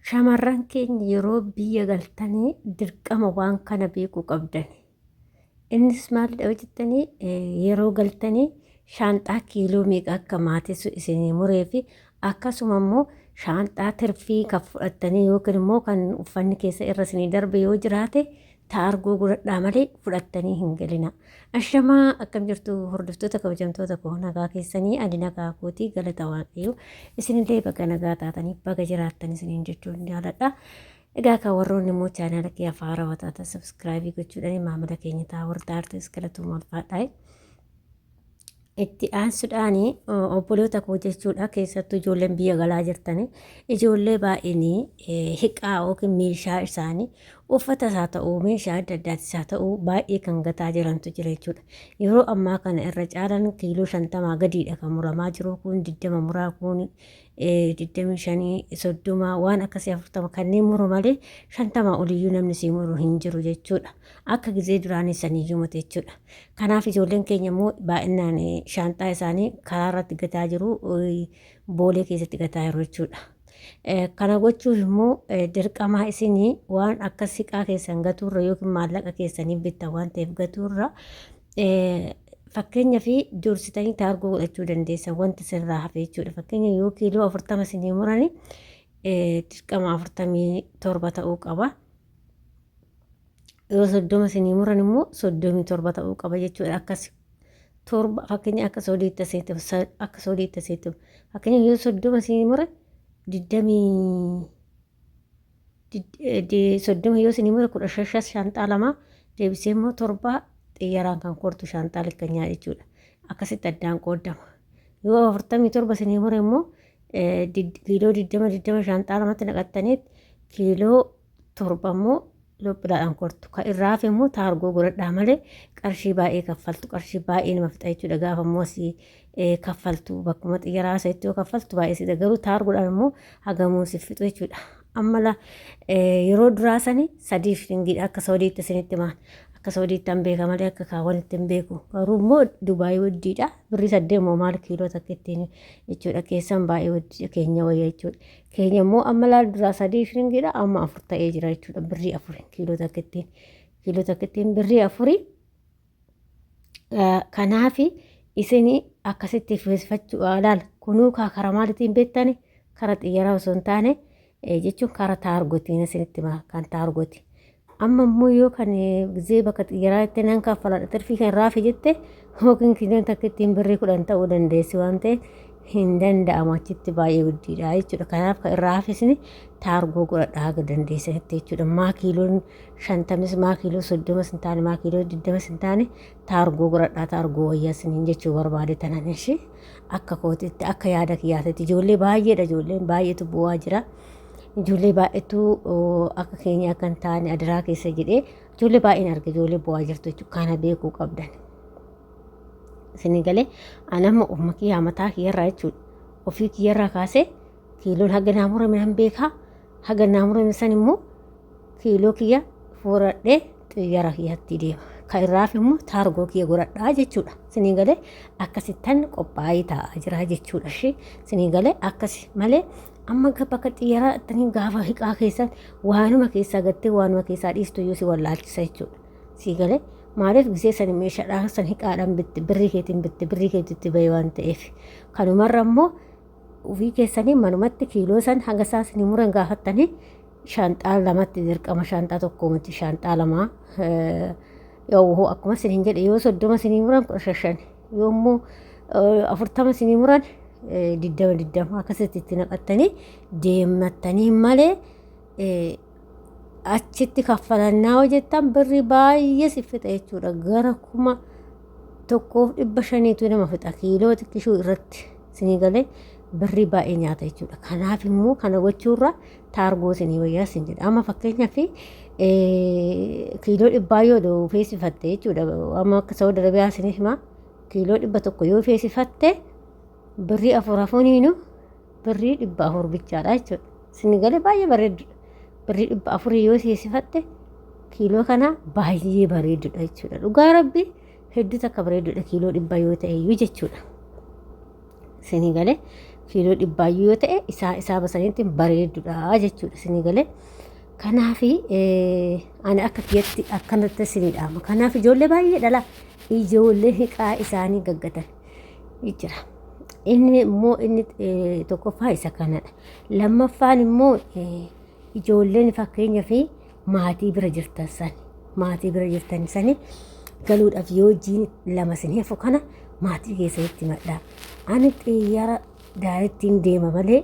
Shamarran keenya yeroo biyya galtanii dirqama waan kana beekuu qabdan. Innis maalidha yoo jettanii, yeroo galtanii shaanxaa kiiloo meeqa akka maatisu isinii muree fi akkasuma immoo shaanxaa tirfii kan fudhattanii yookiin immoo kan uffanni keessa irra isinii darbe yoo jiraate taargoo godhadhaa malee fudhattanii hin galina. Ashamaa, akkam jirtu hordoftoota kabajamtoota koo? Nagaa keessanii? Ani nagaa kootii, galata Waaqayyoo. Isinillee baga nagaa taatanii, baga jiraattan isiniin jechuun jaaladha. Egaa kan warroonni immoo chaanaala kee haarawaa taatan subscribe gochuudhaan maamila keenya ta'a. Warra taartis galatooma, ulfaadhaa. Itti aansuudhaan, obboloota koo jechuudha, keessattuu ijoolleen biyya galaa jirtanii, ijoollee baay'een hiqaa yookiin meeshaa isaanii, uffata isaa ta'uu, meeshaa adda addaatis haa ta'uu, baay'ee kan gataa jirantu jira jechuudha. Yeroo ammaa kana irra caalan kiiloo 50 gadiidha kan muramaa jiru. Kun 20 muraa, kun 25, 30, waan akkasii, 40 kanneen muru malee 50 oliyyuu namni sii muru hin jiru jechuudha. Akka gizee duraanii saniyyuu miti jechuudha. Kanaaf ijoolleen keenya immoo baay'inaan shaanxaa isaanii karaa irratti gataa jiru, boolee keessatti gataa jiru jechuudha. Kana gochuuf immoo dirqamaa isinii waan akka siqaa keessan gatuurra yookiin maallaqa keessanii bittan waan ta'eef gatuurra, fakkeenya fi dursitanii taargoo godhachuu dandeessan wanti sirraa hafe jechuudha. Fakkeenya yoo kiiloo 40 isinii murani, dirqama 47 ta'uu qaba. Yoo 30 isinii muran immoo 37 ta'uu qaba jechuudha. Akkas torba, fakkeenya akka soodiitti asitti, akka soodiitti asitti, fakkeenya yoo 30 isinii mure, 30 yoo isinii mure, 15 shaanxaa lama deebisee immoo torba xiyyaraan kan kortu shaanxaa likkanyaa jechuudha. Akkasitti addaan qoodama. Yoo 47 isinii mure immoo kiiloo 20 20 shaanxaa lamatti naqattaniit kiiloo 7 immoo Itoophiyaadhaan kortu. Kan irraa hafe immoo taargoo godhadhaa malee qarshii baay'ee kaffaltu, qarshii baay'ee nama fixa jechuudha. Gaafa immoo asii kaffaltu, bakkuma xiyyaraa isaatti yoo kaffaltu baay'ee si, garuu taargoodhaan immoo hagamuu si fixu jechuudha. Amma yeroo duraa sani sadiif ringiidha akka Saudiitti isinitti himaan. Akka Saudiitti an beeka malee akka kaawwanitti hin beeku. Garuu immoo Dubaayii waddiidha. Birrii 8 immoo maal kiiloo takka ittiin jechuudha. Keessan baay'ee waddiidha, keenya wayya jechuudha. Keenya immoo amma laal, duraa sadii shilingiidha, amma afur ta'ee jira jechuudha. Birrii 4 kiiloo takka ittiin. Kiiloo takka ittiin birrii 4. Kanaaf isin akkasitti feesifachuu laal, kunuu karaa maaliitiin beektani? Kara xiyyaraa osoo hin taane jechuun kara taargotiin isinitti hima, kan taargooti. Amma immoo yoo kan gizee bakka xiyyaraa itti nan kaffaladha tirfii kan raafe jette, yookiin kiiloon takka ittiin birrii 10 ta'uu dandeessi waan ta'eef hin danda'amu, achitti baay'ee guddiidha jechuudha. Kanaaf kan irraa hafe isin taargoo godhadha haga dandeessanitti jechuudha. Maa kiiloon 50s, maa kiiloo 30s hin taane, maa kiiloo 20s hin taane, taargoo godhadhaa, taargoo wayyaa isiniin jechuu barbaade tanan ishee. Akka kootitti, akka yaada kiyyaatitti, ijoollee baay'eedha, ijoolleen baay'eetu bu'aa jira. Ijoollee baay'eetu akka keenya akka hin taane adiraa keessa jedhee ijoollee baay'een arge, ijoollee bu'aa jirtu jechuudha. Kana beekuu qabdan. Isinii galee? Ani amma ofuma kiyyaa, mataa kiyyarraa jechuudha. Ofii kiyyarraa kaasee kiiloon haga naa murame nan beekaa. Haga naa murame san immoo kiiloo kiyya furadhee xiyyara kiyyatti deema. Kan irraa hafe immoo taargoo kiyya godhadhaa jechuudha. Isinii galee? Akkasittan qophaa'ee taa'aa jira jechuudha. Ishee isinii galee? Akkasi malee amma bakka xiyyaraa ittanii gaafa hiqaa keessan waanuma keessaa gattee waanuma keessaa dhiistu iyyuu si wallaalchisa jechuudha. Sii galee? Maaliif gisee san meeshaadhaan san hiqaadhaan bitte, birrii keetiin bitte, birrii keetitti bahe waan ta'eef. Kanumarra immoo ofii keessanii manumatti kiiloo san hanga isaa isinii muran gaafattanii shaanxaa lamatti dirqama, shaanxaa tokko miti, shaanxaa lama. Yoo akkuma isiniin jedhe, yoo 30 isinii muran 15, yoo immoo 40 isinii muran 20 20, akkasitti itti naqattanii deemattanii malee achitti kaffalannaa hojjettan birrii baay'ee si fixa jechuudha. Gara 1500tu nama fixa kiiloo xiqqishuu irratti. Isinii galee? Birrii baay'ee nyaata jechuudha. Kanaaf immoo kana gochuurra taargoo isinii wayyaa isin jedha. Amma fakkeenyaaf kiiloo 100 yoo feesifatte jechuudha. Amma akka Saudi Arabiyaa isinii himaa, kiiloo 100 yoo feesifatte, birrii afur afuriinu birrii 400 bichaadha jechuudha. Isinii galee? Baay'ee bareeddudha. Birrii 400 yoo feesifatte kiiloo kana baay'ee bareeddudha jechuudha. Dhugaa Rabbi, hedduu takka bareeddudha kiiloo 100 yoo ta'e iyyuu jechuudha. Isinii galee? Kiiloo dhibbaayyuu yoo ta'e isaa isaa basaniitti bareedudha jechuudha isinii galee. Kanaaf ani akka kiyyatti akkanatti isinii dhaama. Kanaaf ijoollee baay'ee dhala ijoollee hiqaa isaanii gaggatan jira. Inni immoo inni tokkoffaa isa kanadha. Lammaffaan immoo ijoolleen fakkeenyaa fi maatii bira jirtan sani maatii bira jirtan sani galuudhaaf yoo jiin lama isin hafu kana maatii keessanitti himadhaa. Ani xiyyaara daarettiin deema malee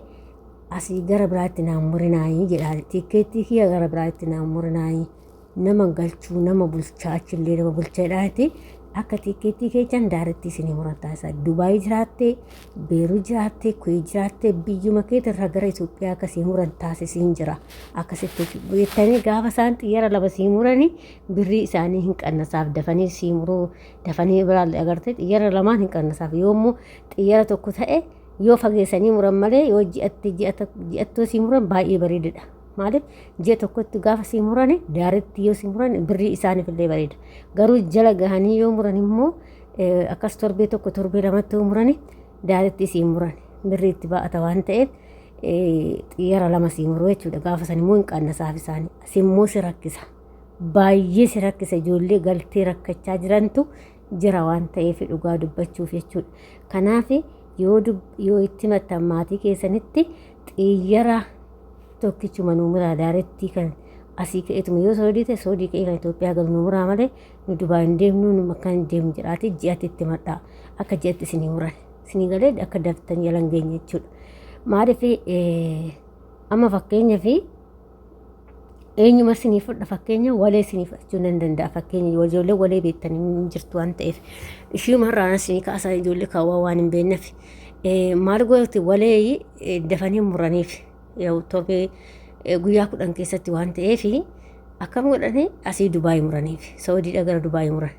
asii gara biraatti naan murinaayii jedhaa. Tikkeettii kiyya gara biraatti naan murinaayii. Nama galchuu nama bulchaa achillee nama bulchaadhaati. Akka tikkeettii keechan daarettii isinii muran taasisa. Dubaayii jiraattee, Beeruu jiraattee, Kuwait jiraattee biyyuma keetirraa gara Itoophiyaa akkasii muran taasisiin jira. Akkasitti jettanii gaafa isaan xiyyaara lama sii muranii birrii isaanii hin qannasaaf dafanii sii muruu dafanii biraan agartee xiyyaara lamaan hin qannasaaf yoo immoo xiyyaara tokko ta'e yoo fageessanii muran malee yoo ji'atti ji'attoo sii muran baay'ee bareedadha. Maaliif ji'a tokkotti gaafa sii murani daaritti yoo sii muran birrii isaaniif illee bareeda. Garuu jala gahanii yoo muran immoo akkas torbee tokko torbee lamatti yoo murani daaritti sii muran birrii itti baa'ata waan ta'eef xiyyaara lama sii muru jechuudha. Gaafa san immoo hin qannasaaf isaanii. Simmoo si rakkisa. Baay'ee si rakkisa ijoollee galtee rakkachaa jirantu jira waan ta'eef dhugaa dubbachuuf jechuudha. Kanaaf yoo yoo itti himattan maatii keessanitti xiyyara tokkichuma nuu muraa daarettii kan asii ka'eetuma yoo soodii ta'e soodii ka'ee kan Itoophiyaa galu nuu muraa malee nu Dubaay hin deemnu nu makkaan hin deemnu jedhaati ji'atti itti himadhaa akka ji'atti isinii muran isinii galee akka daftan jala hin geenye jechuudha. Maaliif amma fakkeenyaaf eenyuma isinii fudha fakkeenya walee isinii fudhachuu nan danda'a fakkeenya ijoollee walee beektan hin jirtu waan ta'eef ishiuma har'aan isinii kaasaa ijoollee kaawwaa waan hin beekneef maal gooti walee dafanii muraniif torbee guyyaa 10 keessatti waan ta'eef akkam godhanii asii Dubaay muraniif Saawudiidha gara Dubaay muran.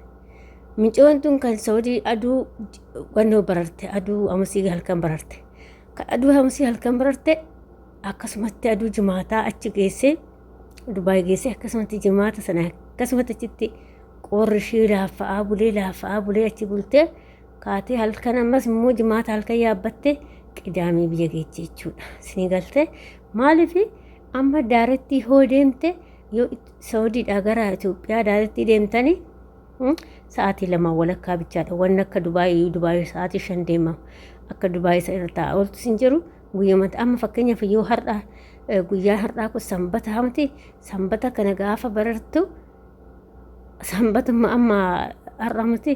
Micoon tun kan Saawudii aduu wannoo bararte aduu amusii halkan bararte kan aduu amusii halkan bararte akkasumatti aduu jimaataa achi geessee Dubaay geessee akkasumatti jimaata sana akkasumatti achitti qorri ishii laaffa'aa bulee laaffa'aa bulee achi bultee kaatee halkan ammas immoo jimaata halkan yaabbatte qidaamee biyya geeche jechuudha. Isinii galtee maaliif amma daarettii hoo deemte yoo Saudiidhaa gara Itoophiyaa daarettii deemtanii sa'aatii 2 walakkaa bichaadha. Wanni akka Dubaayii Dubaayii sa'aatii 5 deemama. Akka Dubaayii isa irra taa'aa ooltu sin jiru guyyamatti amma fakkeenyaaf yoo har'a guyyaa har'aa kun sanbata miti sanbata kana gaafa barartu sanbatuma amma har'a miti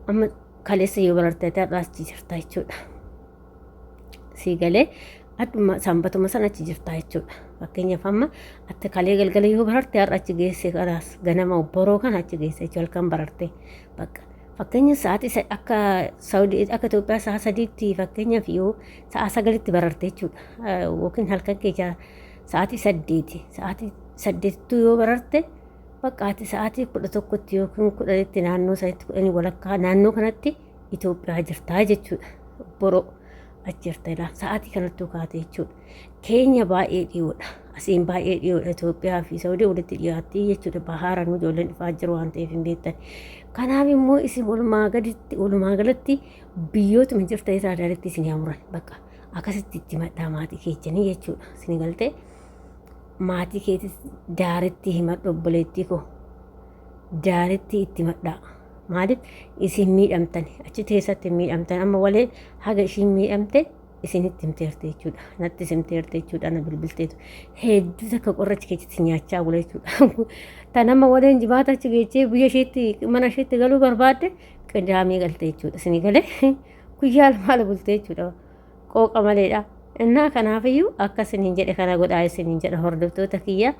amma kaleessa yoo bararte har'aas jirta jechuudha. Sii galee adhuma sanbatuma sana achi jirta jechuudha. Fakkeenyaaf amma ati kalee galgala yoo bararte har'a achi geesse kanaas ganama boroo kana achi geesse jechuudha halkan bararte bakka. Fakkeenya sa'aatii akka Saawudii akka Itoophiyaa sa'a 3tti fakkeenyaaf yoo sa'a 9tti bararte jechuudha. Yookiin halkan keessa sa'aatii 8 sa'aatii 8ttuu yoo bararte bakka ati sa'aatii 11tti yookiin 10tti naannoo sanitti kudhanii walakkaa naannoo kanatti Itoophiyaa jirtaa jechuudha. Boroo achi jirta ilaa sa'aatii kanattuu kaate jechuudha. Keenya baay'ee dhiyoodha. Asiin baay'ee dhiyoodha Itoophiyaa fi Saawudii walitti dhiyaatti jechuudha. Bahaara nu ijoolleen dhufaa jiru waan ta'eef hin beektan. Kanaaf immoo isin walumaa gaditti walumaa galatti biyyootuma jirtan irraa daaritti isin haa muran bakka akkasitti itti madhaa maatii keessanii jechuudha. Isin galtee maatii keetis daaritti himadhu obboleettii koo daaritti itti madhaa. Maaliif isin miidhamtan achi keessatti miidhamtan amma walee haga ishiin miidhamte isinitti himteerti jechuudha. Natti himteerti jechuudha. Na bilbilteetu. Hedduu takka qorra achi keessatti nyaachaa bula jechuudha. Tan amma waleen jimaata achi geechee biyya isheetti mana isheetti galuu barbaadde qidaamee galte jechuudha. Isinii galee guyyaa lama ala bulte jechuudha. Qooqa maleedha. Innaa kanaafiyyuu akka isiniin jedhe kana godhaa isiniin jedha hordoftoota kiyya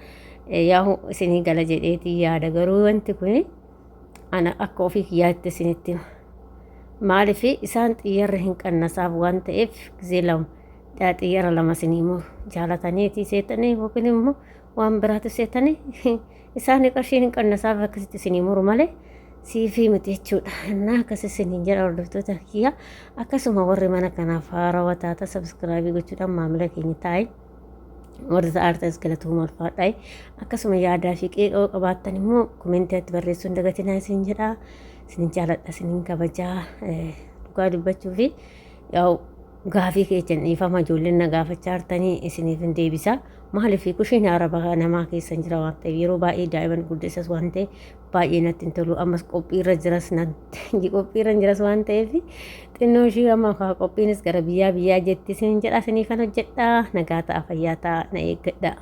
yaahu isinii gala jedheetii yaada garuu wanti kuni ana akka ofii kiyyaatti isinitti hima. Maaliif isaan xiyyarri hin qannasaaf waan ta'eef gizee lama xiyyara lama isinii muru jaalataniiti seetanii yookiin immoo waan biraatu seetanii isaan qarshiin hin qannasaaf akkasitti isinii muru malee siifii miti jechuudha. Innaa akkas isiniin jedha hordoftoota kiyya akkasuma warri mana kanaaf haarawaa taata sabskraabii gochuudhaan maamila keenya taa'e. Warri ta'aartas galatooma ulfaadhaa. Akkasuma yaadaa fi qeeqa yoo qabaattan immoo komentii barreessuu hin dagatinaa isin jedha. Isin jaaladha, isin kabajaa dhugaa dubbachuu fi yaa'u Gaafii keessan dhiifama ijoolleen na gaafachaa jirtanii isiniif hin deebisa. Maaliif kushiina araba namaa keessa hin jira waan ta'eef yeroo baay'ee daa'iman guddisas waan ta'eef baay'ee natti hin tolu. Ammas qophiirra jiras qophiirra hin jiras waan ta'eef xinnoo ishii amma qophiinis gara biyyaa biyyaa jetti isin jedha, isinii kan hojjedha. Nagaa ta'a, fayyaa ta'a, na eeggadha.